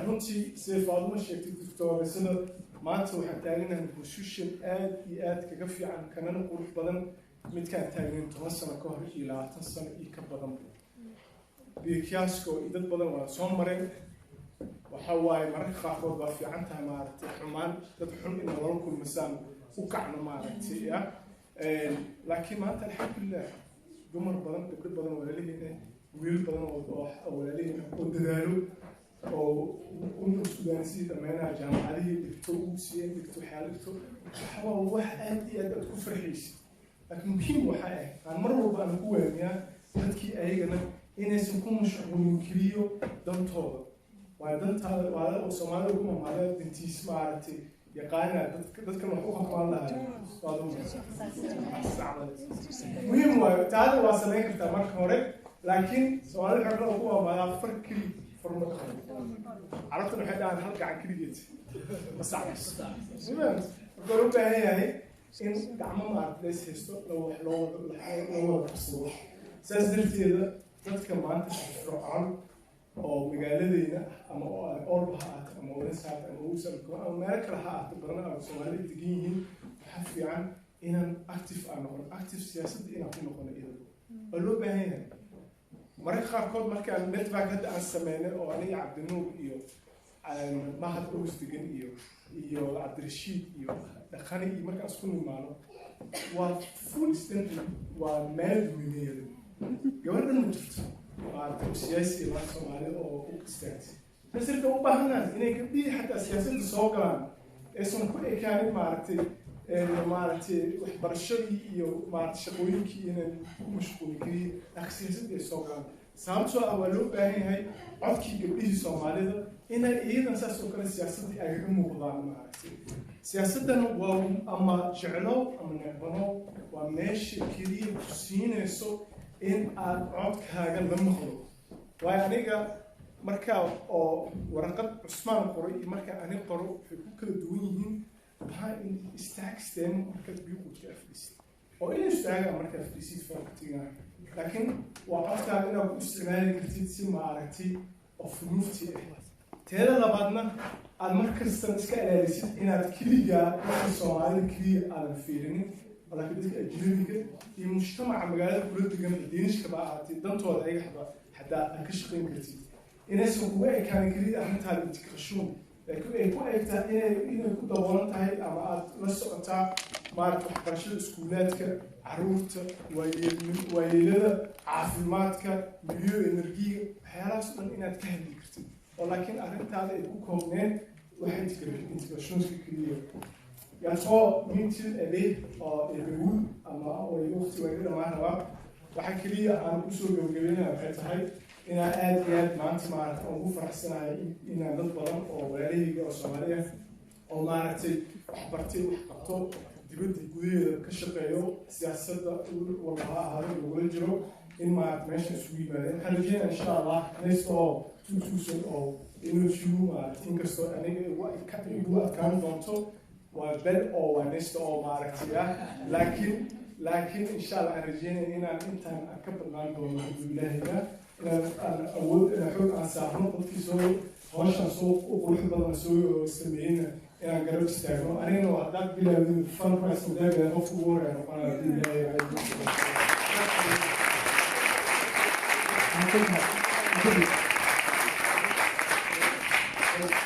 Runtii, sida Faaduma sheegtay, doctoresada, maanta waxaan taaganahay position aad iyo aad kaga fiican, kanana qurux badan midkaan taagnayn 10 sano ka hor iyo 20 sano iyo ka badan. Bikiasko iyo dad badan waa soo mareen. Waxa waaye, mararka qaarkood waa fiican tahay, maaragtay, xumaan dad xun in lala kulmasaan u kacno, maaragtay ya. Laakiin maanta, alxamdulilah, dumar badan, gabdho badan walaalihiin, wiilal badan oo walaalihiin oo dadaalo oo sugaansidii dhameynaha, jaamacadihii dhigto, UCN dhigto, waxyaala dhigto, waxa waa wax aad iyo aad aad ku farxaysid. Laakiin muhiim waxa ah aan mar walba aan ku waaniyaa dadkii ayagana inaysan ku mashquulin keliyo dantooda. Waayo, dantaada waa Soomaalida ku mamahda dantiis, maaragtay, yaqaana dadkan wax u qabtaan lahaa. Muhiim waayo, taada waa samayn kartaa marka hore, laakiin Soomaalida waxay ku mamahdaa "far keli far ma dhaqan". Carabtuna waxay dhahaan "hal gacan keligeed ma sacbayso". Marka loo baahan yahay in gacmo, maaragta, lays haysto, wax loo wada qabsado. Saas darteeda, dadka maanta firfircoon oo magaaladeyna ama Olba ha ahaato ama Odense ha ahaato ama Odense ama meelo kale ha ahaato badan ama Soomaalida degan yihiin, waxaa fiican inaan active aan noqono, active siyaasadda inaan ku noqono iyada waa loo baahan yahay. Mararka qaarkood markaan network hadda aan sameynay oo aniga, Cabdinuur iyo Mahad Ogus degan iyo Cabdirashiid iyo Dhaqani iyo markaan isku nimaano, waa full standing, waa meel dumineeda. Gabadhan ma jirto, maaragtay, siyaasi maanta Soomaalida oo u istaagtay. Masirka u baahanaan inay gabdhihii xataa siyaasadda soo galaan, aysan ku ekaanin, maaragtay, waxbarashadii iyo, maaragtay, shaqooyinkii inay ku mashquulin keliya, laakiin siyaasaddii ay soo galaan, sababtoo ah waa loo baahan yahay codkii gabdhihii Soomaalida inay iyadan saas oo kale siyaasaddii ay kaga muuqdaan. Maaragtay, siyaasaddan waa ama jeclow ama necbano, waa meesha keliya ku siinayso in aad codkaaga la maqlo. Waayo, aniga markaa oo waraqad Cusmaan qoray iyo markaa ani qoro waxay ku kala duwan yihiin maxaa in istaagsteen markaad byrådka fadhiisid oo in istaaga markaad fadhiisid Folketinga, laakiin waa codkaaga inaad ku isticmaali kartid si, maaragtay, oo fornuftig ah. Teeda labaadna, aad mar kastan iska ilaalisid inaad keligaa dadka Soomaalida keliya aadan fiirinin, laakiin dadka ajnabiga iyo mujtamaca magaalada kula degan, Deenishkaba ahaatay, dantooda ayaga xataa aad ka shaqayn kartid, inaysan kuga ekaan keliya arrintaada integration, laakiin ay ku egtaa inay ku daboolan tahay ama aad la socotaa, maarata, waxbarashada iskuulaadka caruurta, waayeelada, caafimaadka, miljø, energiga, waxyaalahaas o dhan inaad ka hadli kartid, oo laakiin arrintaada ay ku koobneen waxa integrationska keliya. Jeg tror, min tid er ved at ebbe ud, ama waqti waa iga dhamaan rabaa. Waxa keliya aan kusoo gabagabeynaya waxay tahay inaan aad iyo aad maanta, maaragta, ugu faraxsanahay inaan dad badan oo walaalahayga oo Soomaaliya oo, maaragtay, wax bartay, wax qabto, dibadda gudaheeda ka shaqeeyo, siyaasadda walba ha ahaado lagula jiro, in, maaragta, meesha isugu yimaadeen. Waxaan rajeynaya, insha Allah, nästa år 2000 og 21, maaragta, inkastoo aniga igu adkaan doonto, waa bel oo waa nästa år, maaragtay ah, laakiin insha Allah aan rajeynaya inaan intaan aan ka badnaan doono, hadduu Ilaahayna inaan aan awood, inaan xoog aan saarno dadkii soo hawshan soo u qurux badan soo sameeyeyna inaan garab istaagno. Anigana waa haddaad bilaawdin fundraise mudaaga qofka ugu horeeya noqonaya, hadduu Ilaahay.